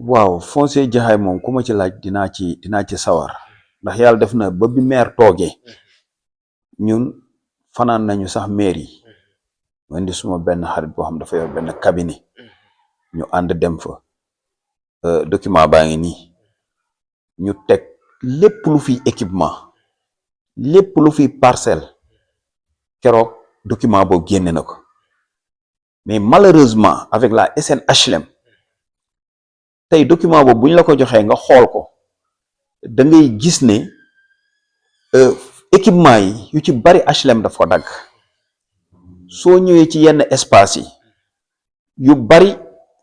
waaw foncier jaxaay moom ku ma ci laaj dinaa ci sawar ndax yàlla def na ba bi maire toogee ñun fanaan nañu sax maire yi ma indi suma benn xarit boo xam dafa yor benn cabinet ñu ànd dem fa document baa ngi nii ñu teg lépp lu fi équipement lépp lu fi parcelle keroog document boobu génne na ko mais malheureusement avec la SNHLM tey document boobu bu ñu la ko joxee nga xool ko da ngay gis ne équipement yi yu ci bari HLM daf ko dagg soo ñëwee ci yenn espace yi yu bari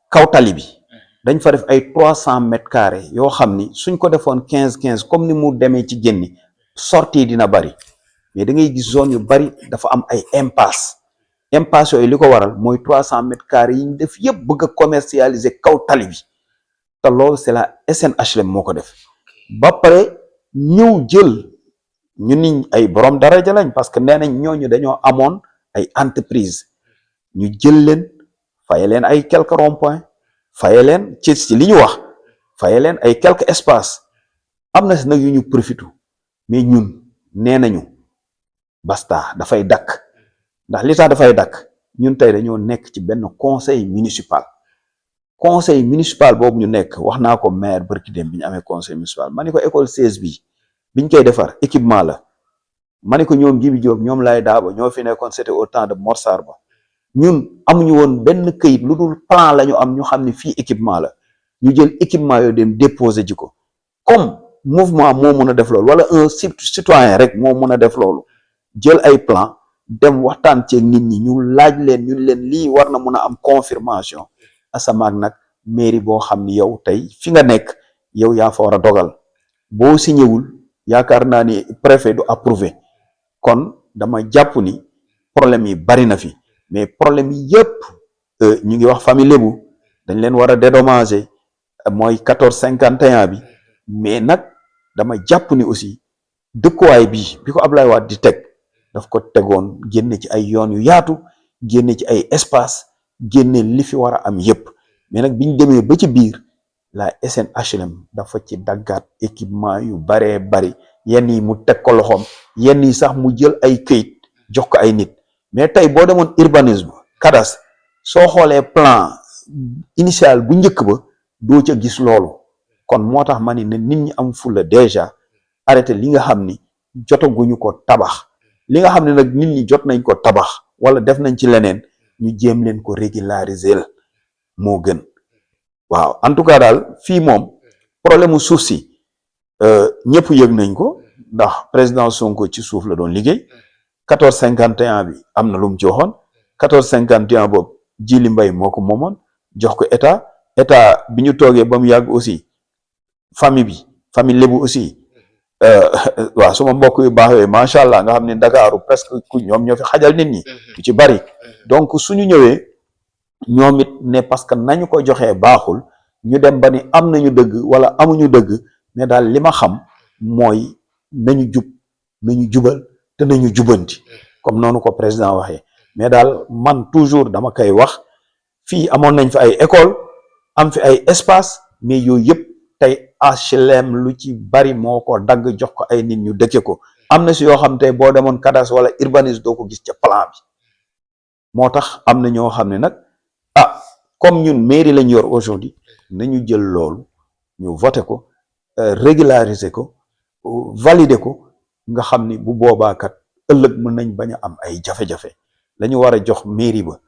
kaw tali bi dañ fa def ay 300 mètres carrés yoo xam ni suñ ko defoon 15 comme ni mu demee ci génni sortie dina bari mais da ngay gis zone yu bari dafa am ay impasse yooyu li ko waral mooy 300 mètres carrés yi ñu def yëpp bëgg a commercialiser kaw tali bi te loolu c'est la SNHLM moo ko def ba pare ñëw jël ñu ni ay borom daraja lañ parce que nee nañ ñooñu dañoo amoon ay entreprise ñu jël leen faye leen ay quelques ronds-points faye leen ci li ñu wax faye leen ay quelques espaces am na si nag yu ñu profité mais ñun nee nañu basta dafay dakk ndax li tax dafay dakk ñun tey dañoo nekk ci benn conseil municipal boobu ñu nekk wax naa ko maire barki dem bi ñu amee conseil municipal ma ni ko école 16 bi biñ koy defar équipement la ma ni ko ñoom Jibi Diop ñoom lay daaba ñoo fi nekkoon c'était au temps de Mor Sarr Ba ñun amuñu woon benn këyit lu dul plan la ñu am ñu xam ne fii équipement la ñu jël équipement yooyu dem déposer ji ko comme mouvement moo mun a def loolu wala un citoyen rek moo mun a def loolu jël ay plan dem waxtaan ceeg nit ñi ñu laaj leen ñun leen lii war na mun a am confirmation asamaak nag mairie boo xam ni yow tey fi nga nekk yow yaa fa war a dogal boo signéwul yaakaar naa ni préfet du approuvé kon dama jàpp ni problème yi bari na fi mais problème yi yëpp ñu ngi wax famille lébu dañ leen war a dédommager mooy 1451 bi mais nag dama jàpp ni aussi dëkkuwaay bi ko Ablaye Wade di teg daf ko tegoon génne ci ay yoon yu yaatu génne ci ay espace génne li fi war a am yëpp mais nag biñ demee ba ci biir la SNHLM dafa ci daggaat équipement yu baree bari yenn yi mu teg ko loxoom yenn yi sax mu jël ay këyit jox ko ay nit mais tey boo demoon urbanisme cadastre soo xoolee plan initial bu njëkk ba doo ca gis loolu kon moo tax ma ni ne nit ñi am fulla déjà arrêté li nga xam ni jotaguñu ko tabax li nga xam ne nag nit ñi jot nañ ko tabax wala def nañ ci leneen ñu jéem leen ko régulariser moo gën waaw en tout cas daal fii moom problème mu suuf si ñëpp yëg nañ ko ndax président Sonko ci suuf la doon liggéey 1451 bi am na lu mu ci waxoon 1451 boobu Jili Mbay moo ko moomoon jox ko état bi ñu toogee ba mu yàgg aussi famille lébu aussi waaw suma mbokk yu baax yooyu macha allah nga xam ne Ndakaaru presque ku ñoom ñoo fi xajal nit ñi yu ci bari donc suñu ñëwee ñoom it ne parce que nañu ko joxee baaxul ñu dem ba ni am nañu dëgg wala amuñu dëgg mais daal li ma xam mooy nañu jubal te nañu jubanti comme noonu ko président waxee mais daal man toujours dama koy wax fii amoon nañ fi ay école am fi ay espace mais yooyu yëpp tey HLM lu ci bari moo ko dagg jox ko ay nit ñu dëkke ko am na si yoo xam tey boo demoon cadastre wala urbanisme doo ko gis ca plan bi moo tax am na ñoo xam ne nag comme ñun mairie lañ yor aujourd'hui nañu jël loolu ñu voté ko régulariser ko valider ko nga xam ni bu boobaa kat ëllëg mën nañ bañ a am ay jafe-jafe la ñu war a jox mairie ba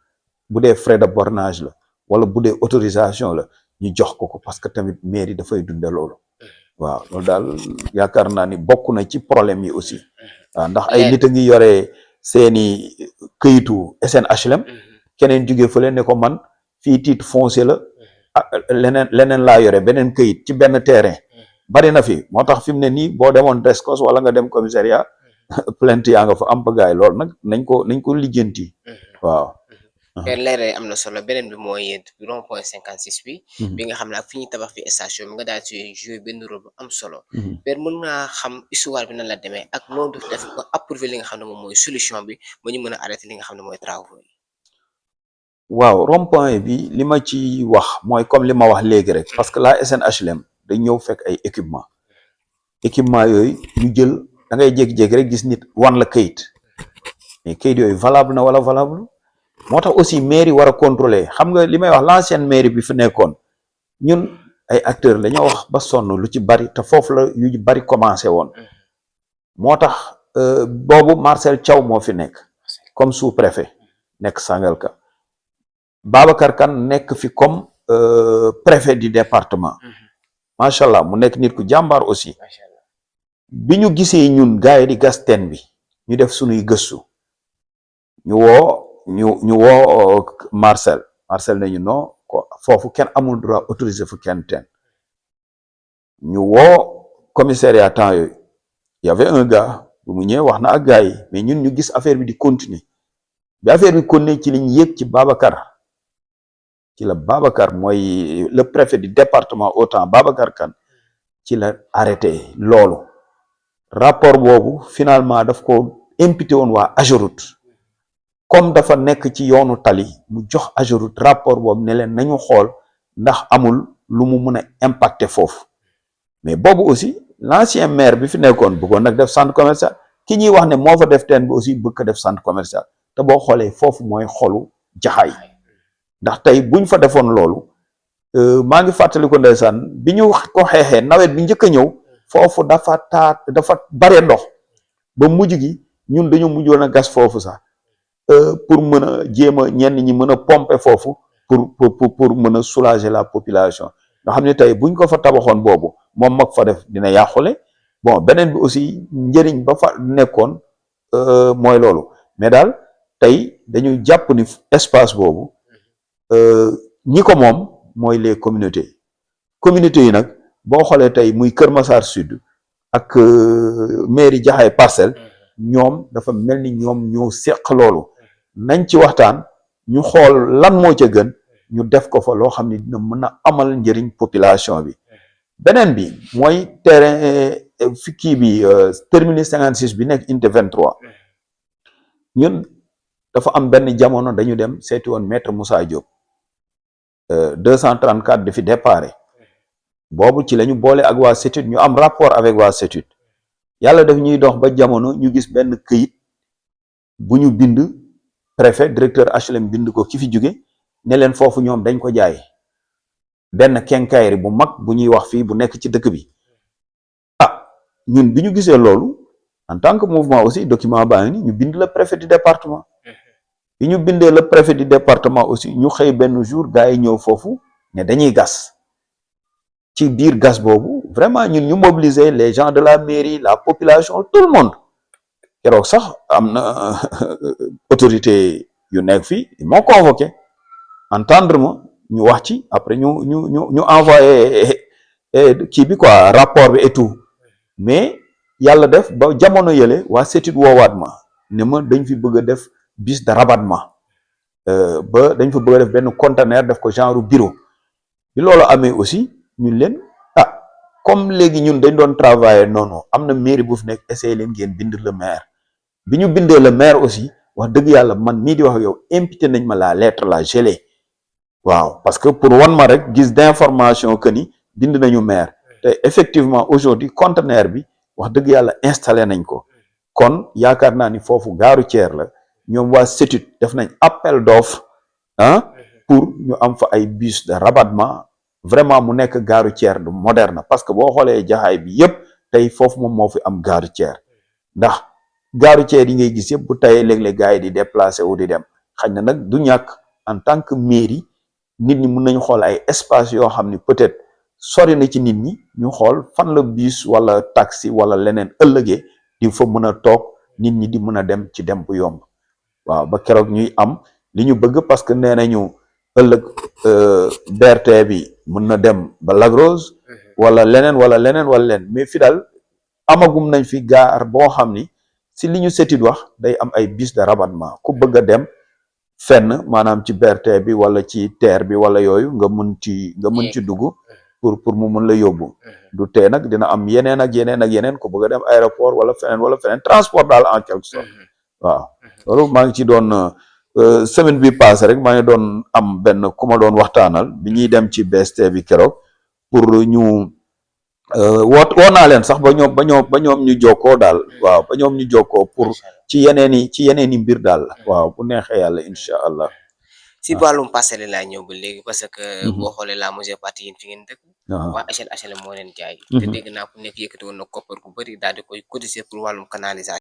bu dee frais de bornage la wala bu dee autorisation la ñu jox ko parce que tamit mairie dafay dunde loolu waaw loolu daal yaakaar naa ni bokk na ci problème yi aussi waaw ndax ay nit a ngi yore seeni këyitu SNHLM keneen jóge fële ne ko man fii titre foncier la leneen laa yore beneen këyit ci benn terrain bari na fi moo tax fi mu ne nii boo demoon Descos wala nga dem commissariat plainte yaa nga fa am pagaay loolu nag nañ ko lijjanti waaw. leeral am na solo beneen bi mooy rond point 56 bi. bi nga xam ne ak fi ñuy tabax fi station bi nga daal ci jouer benn rôle bu am solo. per mën naa xam histoire bi nan la demee ak noonu def ko approuver li nga xam ne moom mooy solution bi ba ñu mën a arrêter li nga xam ne mooy travaux yi. waaw rond-point bi li ma ci wax mooy comme li ma wax léegi rek parce que la SNHLM dañ ñëw fekk ay équipement yooyu ñu jël da ngay jékki-jékki rek gis nit wan la kayit mais kayit yooyu valable na wala valable moo tax aussi mairie war a contrôler xam nga li may wax l'ancienne mairie bi fi nekkoon ñun ay acteurs la ñoo wax ba sonn lu ci bari te foofu la yu bari commencé woon moo tax boobu Marcel Thiaw moo fi nekk comme sous-préfet nekk Sangalkam Babacar Kane nekk fi comme préfet du département macha allah mu nekk nit ku jàmbaar aussi bi ñu gisee ñun gars yi di gas teen bi ñu def suñuy gëstu ñu woo Marcel nañu non foofu kenn amul droit autorisé fu kenn teen ñu woo commissariat temps yooyu y avait un gars bu mu ñëwee wax na ak gars yi mais ñun ñu gis affaire bi di continuer bi affaire bi continuer ci liñ yéeg ci Babacar mooy le préfet du département autant Babacar Kane ci la arrêté loolu rapport boobu finalement daf ko imputé woon waa Ageroute comme dafa nekk ci yoonu tali mu jox Ageroute rapport boobu ne leen nañu xool ndax amul lu mu mun a impacté foofu mais boobu aussi l'ancien maire bi fi nekkoon bëggoon nag def centre commercial ki ñuy wax ne moo fa def teen bi aussi bëgg ko def centre commercial te boo xoolee foofu mooy xolu Jaxaay ndax tey buñ fa defoon loolu maa ngi fàttali ko ndeysaan bi ñu ko xeexee nawet bi njëkk a ñëw foofu dafa bare ndox ba mujj gi ñun dañu mujjoon a gas foofu sax pour mën a jéem a ñenn ñi mën a pomper foofu pour mën a soulager la population nga xam ne tey buñ ko fa tabaxoon boobu moom mag fa def dina yàqule bon beneen bi aussi njëriñ ba fa nekkoon mooy loolu mais daal tey dañu jàpp ni espace boobu ñi ko moom mooy les communautés yi nag boo xoolee tey muy Kër Massar Sud ak mairie Jaxaay Parcelles ñoom dafa mel ni ñoom ñoo seq loolu nañ ci waxtaan ñu xool lan moo ca gën ñu def ko fa loo xam ne dina mën a amal njëriñ population bi beneen bi mooy terrain fi kii bi terminus 56 bi nekk unité 23 ñun dafa am benn jamono dañu dem seeti woon maître Moussa Diop 234 di fi déparé boobu ci la ñu boole ak waa CETUD ñu am rapport avec waa CETUD yàlla daf ñuy dox ba jamono ñu gis benn këyit bu ñu bind préfet directeur HLM bind ko ki fi jóge ne leen foofu ñoom dañ ko jaay benn quincaillerie bu mag bu ñuy wax fii bu nekk ci dëkk bi ñun bi ñu gisee loolu en tant que mouvement aussi document baa ngi ni ñu bind le préfet du département bi ñu bindee le préfet du département aussi ñu xëy benn jour gars yi ñëw foofu ne dañuy gas ci biir gas boobu vraiment ñun ñu mobiliser les gens de la mairie la population tout le monde keroog sax am na autorité yu nekk fii ils m'ont convoqué entendre ma ñu wax ci après ñu envoyé kii bi quoi rapport bi et tout mais yàlla def ba jamono yële waa CETUD woowaat ma ne ma dañ fi bëgg a def bus de rabattement ba dañ fa bëgg a def benn conteneur def ko genre bureau bi loolu amee aussi ñun leen comme léegi ñun dañ doon travailler noonu am na mairie bu fi nekk essayé leen ngeen bind le maire bi ñu bindee le maire aussi wax dëgg yàlla man mii di wax ak yow imputé nañ ma la lettre la gelée waaw parce que pour wan ma rek gis d'information que ni bind nañu maire te effectivement aujourd'hui conteneur bi wax dëgg yàlla installé nañ ko kon yaakaar naa ni foofu gaaru ceer la ñoom waa CETUD def nañ appel d'offre pour ñu am fa ay bus de rabattement vraiment mu nekk gaaru ceer du moderne parce que boo xoolee Jaxaay bi yépp tey foofu moom moo fi am gaaru ceer ndax gaaru ceer yi ngay gis yëpp bu tayee léeg-léeg gars yi di déplacé wu di dem xañ na nag du ñàkk en tant que mairie nit ñi mun nañu xool ay espace yoo xam ni peut-être sori na ci nit ñi ñu xool fan la bus wala taxi wala leneen ëllëgee di fa mën a toog nit ñi di mën a dem ci dem bu yomb waaw ba keroog ñuy am li ñu bëgg parce que nee nañu ëllëg BRT bi mën na dem ba Lac Rose wala leneen mais fi daal amagum nañ fi gaar boo xam ni si li ñu CETUD wax day am ay bus de rabattement ku bëgg a dem fenn maanaam ci BRT bi wala ci TER bi wala yooyu nga mën ci dugg pour mu mën la yóbbu du tee nag dina am yeneen ak yeneen ku bëgg a dem aéroport wala feneen transport daal en quelque sorte waaw loolu maa ngi ci doon semaine bi passé rek maa ngi doon am benn ku ma doon waxtaanal bi ñuy dem ci BST bi keroog pour ñu woo naa leen sax ba ñoom ñu jokkoo daal waaw ba ñoom ñu jokkoo pour ci yeneeni mbir daal waaw bu neexee yàlla incha allah. si wàllum parcelle laa ñëw ba léegi parce que boo xoolee la majeure partie yéen fi ngeen dëkk waa HLM moo leen jaay te dégg naa ku nekk yëkkati woon na koppar gu bëri daal di koy cotiser pour wàllum canalisation